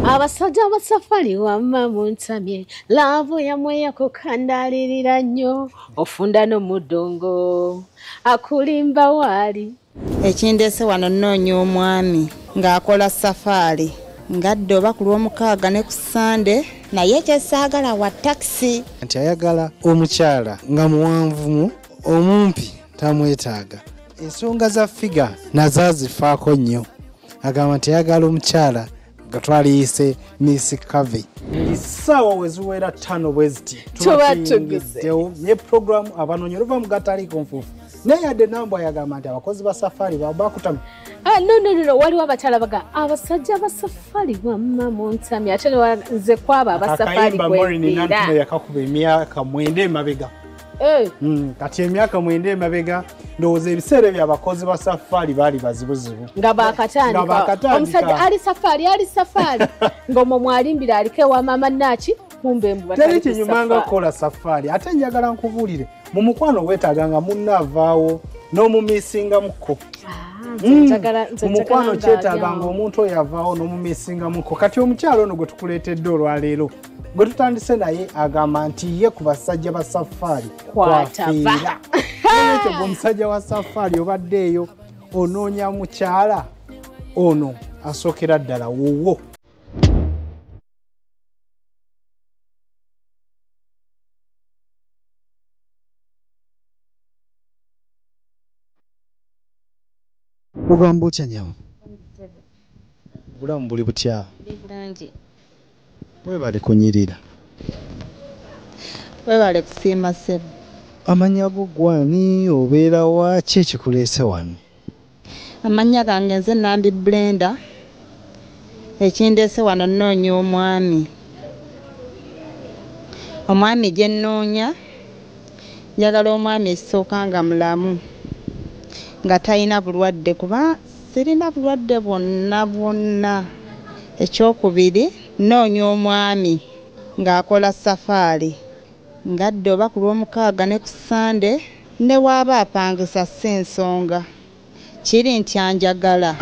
Abasajja abasafari wamma muntamye, love yammwe yakukandalirira nnyo, ofunda n'omudongo akulimba waali. Ekindeese wano nnoonya omwami ng'akola safaari ngadde oba ku Lwomukaaga ne ku Sande, naye kyesaagala wa takisi. Nti ayagala omukyala nga muwanvumu, omumpi tamwetaaga. Ensonga za figure nazo azifaako nnyo. Agamba nti ayagala omukyala nga twaliyise Miss Curvy. Essaawa we ziwera 5 bwe ziti tuba tuguse ne programu abanoonya oluva mu gataliiko nfuufu. Naye yadde Nambwa yagamba nti abakozi ba safaari bakutamu. No, waliwo abakyala baga abasajja ba safaari wamma muntamye, ate nze kwaba abasafaari kwefiira. Yakakuba emyaka 9 emabega. Kati emyaka 9 emabega ndowooza ebiseera ebyo abakozi ba safaari baali bazibuzibu. Nga baakatandika. Omusajja ali safaari, ali safaari. Ng'omwo mwalimbira aliko ewa maama Naki, kumbe mbu batali ku Teri kinyumanga kukola safaari. Ate njagala nkubuulire, mu mukwano weetaaga nga munno avaawo n'omumiisingamuko. Mu mukwano kyetaaga ng'omuntu oyo avaawo n'omumiisingamuko. Kati omukyala ono gwe tukuleetedde olwaleero, gwe tutandise naye agamba nti ye ku basajja ba safaari kwafiira. Ekyo gwe omusajja wa safaari obadde eyo onoonya mukyala ono asookera ddala wuwo. Ogamba otya nnyabo? Obulamu buli butya? Bulungi. Weebale kunyirira. Weebale kusiima ssebo. Amannya go gwani, obeera wa, ki ekikuleese wano? Amannya gange nze Nambi Brenda. Ekindeese wano nnoonya omwami. Omwami gye nnoonya, njagala omwami ekisooka nga mulamu, nga talina bulwadde, kuba sirina bulwadde bwonna bwonna. Ekyokubiri, nnoonya omwami ng'akola safaari ngadde oba ku Lwomukaaga ne ku Sande, ne waaba apangisa si nsonga, kiri nti anjagala.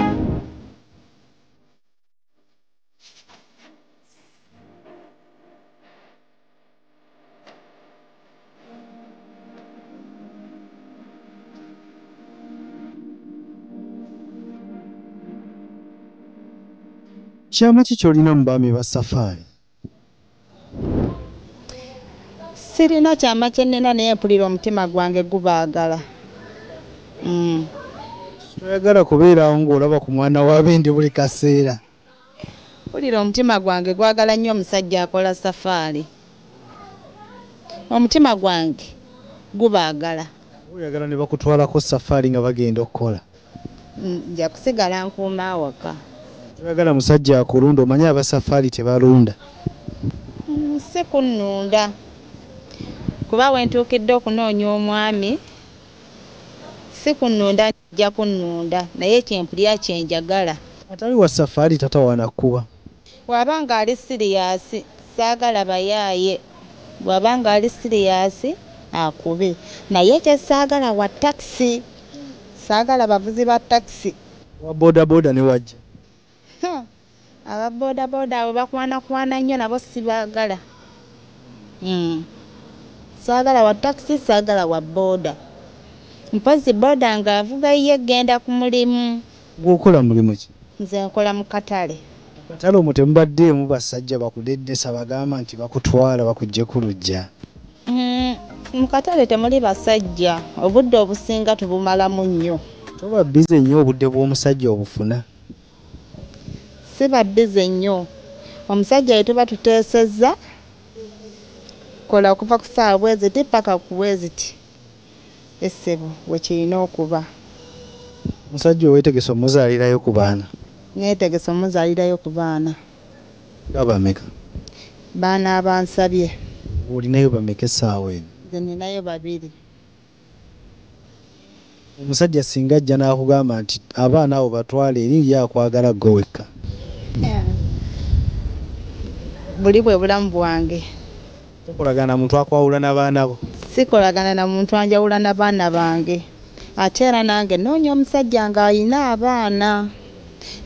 Kyama ki ky'olina mu baami ba safaari? Sirina kyama kye nnina, naye mpulira omutima gwange gubaagala. Toyagala kubeerawo ng'olaba ku mwana w'abendi buli kaseera. Mpulira omutima gwange gwagala nnyo omusajja akola safaari. Omutima gwange gubaagala. Oyagala ne bakutwalako safaari nga bagenda okukola? Nja kusigala nkuuma awaka. Toyagala musajja akulunda, omanye abasafaari tebalunda. Si kunnunda, kuba we ntuukidde okunoonya omwami si kunnunda, nja kunnunda, naye kyempulira kye njagala. Atali wa safaari tatawaana kuba. Bw'aba ng'ali siriyasi, saagala bayaaye. Bw'aba ng'ali siriyasi akube, naye kye saagala wa takisi, saagala bavuzi ba takisi. Wa bodaboda ne wajja. Aba bodaboda abo bakwanakwana nnyo, nabo sibaagala. Saagala wa takisi, saagala wa boda. Mpozzi boda ng'avuga ye genda ku mulimu. Gw'okola mulimu ki? Nze nkola mu katale. Katale omwo temubaddeemu basajja bakudeddesa bagamba nti bakutwala bakuggye ku luggya? Mu katale temuli basajja, obudde obusinga tubumalamu nnyo. Toba bize nnyo, obudde bw'omusajja obufuna? Siba bize nnyo. Omusajja ye tuba tuteesezza kola okuva ku ssaawa bwe ziti paka ku bwe ziti. Essebo we kirina okuba. Omusajja oweetegese omuzaalirayo ku baana? Neetegese omuzaalirayo ku baana. Nga bameka? Baana abansabye. Olinayo bameka essaawa eno? Nze ninayo 2. Omusajja singa ajja n'akugamba nti abaana abo batwale eri, ye akwagala ggwe wekka. Buli bwe bulamu bwange. Tokolagana na muntu akwawula n'abaana bo? Sikolagana na muntu anjawula n'abaana bange. Ate era nange nnoonya omusajja ng'alina abaana.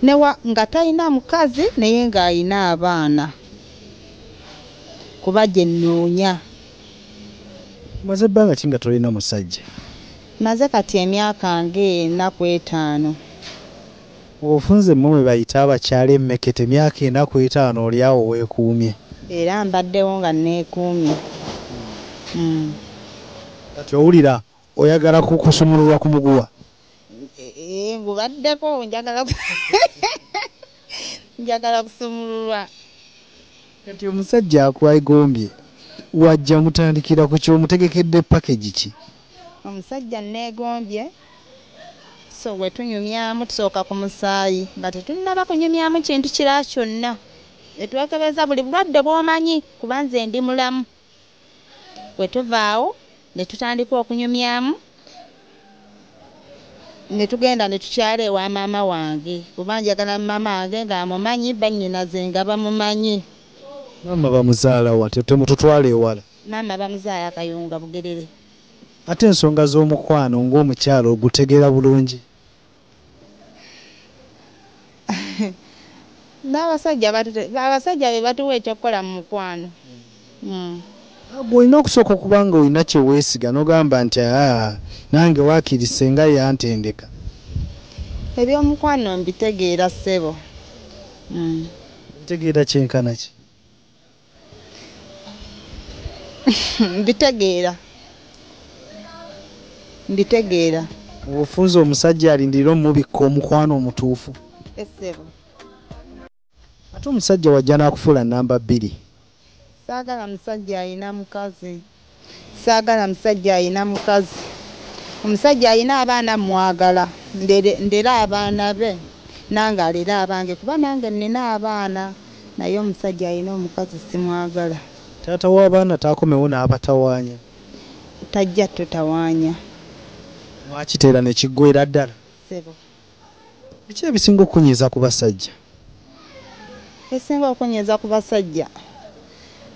Newa nga talina mukazi naye ng'alina abaana. Kuba gye nnoonya. Omaze ebbanga ki nga tolina musajja? Maze kati emyaka ng'ena ku etaano. Obufunze mmwe bwe bayita abakyala emmekete emyaka 4 ku 5 oli awo weekuumye. Era mbaddewo nga neekuumye. Kati owulira oyagala kusumululwa ku muguwa? Ngubaddeko njagala kusumululwa. Kati omusajja akwegombye wajja mutandikira ku ky'omutegekedde package ki? Omusajja neegombye so bwe tunyumyamu tusooka ku musaayi nga tetunnaba kunyumyamu kintu kirala kyonna. Etwekebeza buli bulwadde bw'omanyi kuba nze ndi mulamu. Bwe tuvaawo ne tutandika okunyumyamu ne tugenda ne tukyala ewa maama wange kuba njagala maama wange ng'amumanyi, bannyinaze nga bamumanyi. Maama bamuzaala wa? Temututwala ewala. Maama bamuzaala Kayunga Bugerere. Ate ensonga z'omukwano ng'omukyala ogutegeera bulungi? N'abasajja be batuwa ekyokukola mu mukwano. Olina okusooka okuba nga olina kye weesiga n'ogamba nti nange waakiri ssenga yantendeka. Ebyomukwano mbitegeera ssebo. Mbitegeera kyenkana ki? Mbitegeera. Mbitegeera. Obufunze omusajja alindirira omubikka omukwano omutuufu. Ssebo. Ate omusajja wajja n'akufuula namba 2. Saagala musajja alina mukazi. Saagala musajja alina mukazi. Omusajja alina abaana mwagala. Ndera abaana be nange alera abange kuba nange nnina abaana naye omusajja alina omukazi simwagala. Taata w'abaana taakomewo n'abatawaanya? Tajja tutawaanya. Mwakiteera ne kiggweera ddala? Ssebo. Biki ebisinga okunyiiza ku basajja? Ebisinga okunyiiza ku basajja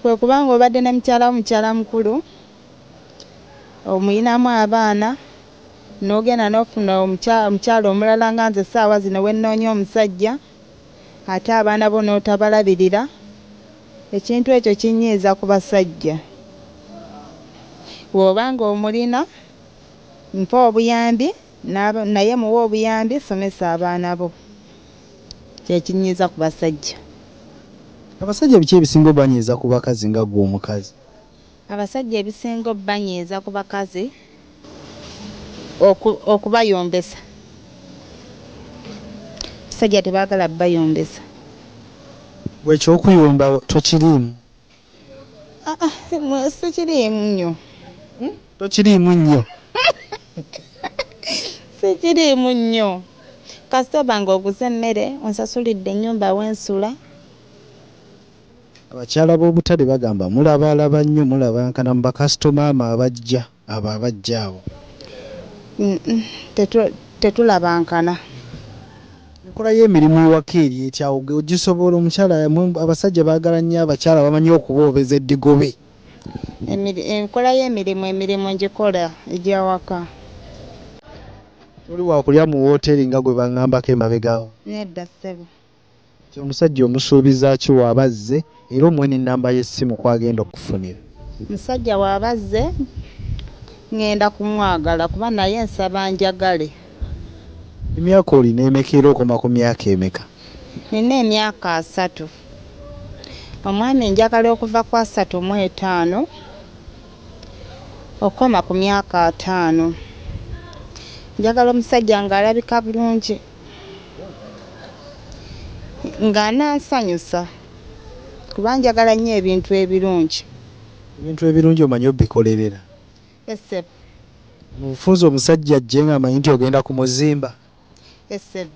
kwe kubanga obadde ne mukyala wo mukyala mukulu omuyinamu abaana n'ogenda n'ofuna omukyala omulala nga nze essaawa zino we nnoonya omusajja ate abaana bo n'otabalabirira. Ekintu ekyo kinyiiza ku basajja. Bw'oba ng'omulina mpa obuyambi naye muwe obuyambi somesa abaana bo. Kye kinyiiza ku basajja. Abasajja biki ebisinga obanyiiza ku bakazi nga ggwe omukazi? Abasajja ebisinga obanyiiza ku bakazi okubayombesa. Abasajja tebaagala bayombesa. Bwe eky'okuyomba tokiriimu? Sikiriimu nnyo. Tokiriimu nnyo? Sikiriimu nnyo. Kasita oba ng'oguze emmere, onsasulidde ennyumba w'ensula. Abakyala b'obutale bagamba mulabalaba nnyo, mulabankana mu bakasitoma abajja abo abajja awo. Tetulabankana. Enkola y'emirimu ewaka eri etya? Ogisobola omukyala? Abasajja baagala nnyo abakyala bamanyi okuboobeza eddigobe. Enkola y'emirimu emirimu ngikola egy'awaka. Toli wakulya mu wooteeri nga gwe baŋŋambako emabega awo? Nedda ssebo. Omusajja omusuubiza ki w'aba azze era omuwe n'ennamba y'essimu kw'agenda okukufunira? Omusajja w'aba azze ŋŋenda kumwagala kuba naye nsaba njagale. Emyaka olina emeka era okoma ku myaka emeka? Nina emyaka 30. Omwami njagala okuva ku 35 okoma ku myaka 50. Njagala omusajja ng'alabika bulungi ng'anansanyusa kuba njagala nnyo ebintu ebirungi. Ebintu ebirungi omanyi obikolerera? Ssebo. Mubufunze omusajja ajje ng'amanyi nti ogenda kumuzimba? Ssebo.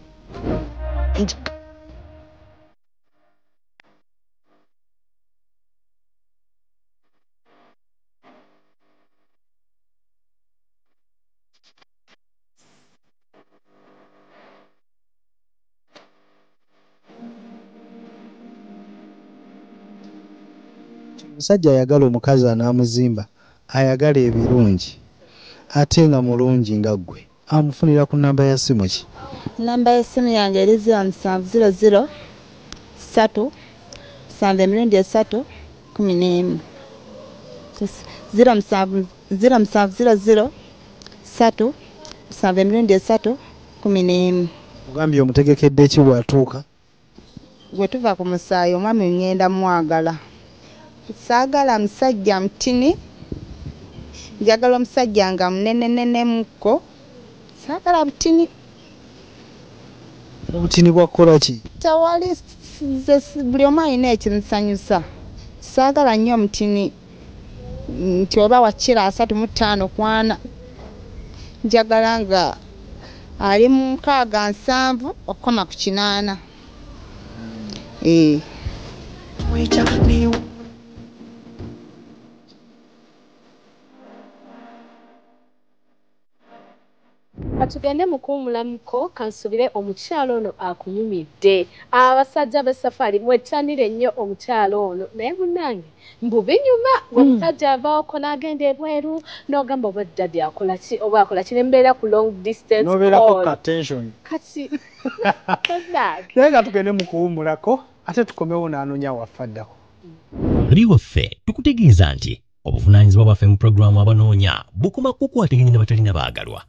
Omusajja ayagala omukazi anaamuzimba, ayagala ebirungi ate nga mulungi nga ggwe, amufunira ku nnamba ya ssimu ki? Namba y'essimu yange eri 0700 3 7 3 11. 07 0700 3 7 3 11. Ogambye omutegekedde ki bw'atuuka? Gwe tuva ku musaayi, omwami ŋŋenda mwagala. Saagala musajja mutini, njagala omusajja nga munenenenemukko. Saagala butini. Obutini bwakukola ki? Tewali, nze buli omu alina ekimusanyusa. Saagala nnyo omutini nti oba wa kiro 35 ku 40. Njagala nga ali mu 60 70 okukoma ku 80. Katugende mu kuwummulamuko. Kansubire omukyalo ono akunyumidde. Abasajja b'esafari, mwettanire nnyo omukyalo ono, naye munnange mbu binyuma ng'omusajja avaawoko n'agenda ebweru, n'ogamba oba daddy akola ki, oba akola ki, ne mbeera ku long distance Nobeerako call. Ka tension. Kati munnange. Naye nga tugende mu kuwummulako, ate tukomewo n'anoonya waffe addako. Oli waffe, tukutegeeza nti obuvunaanyizibwa bwaffe mu pulogulaamu Abanoonya bukoma kukwataganya ne batalina baagalwa.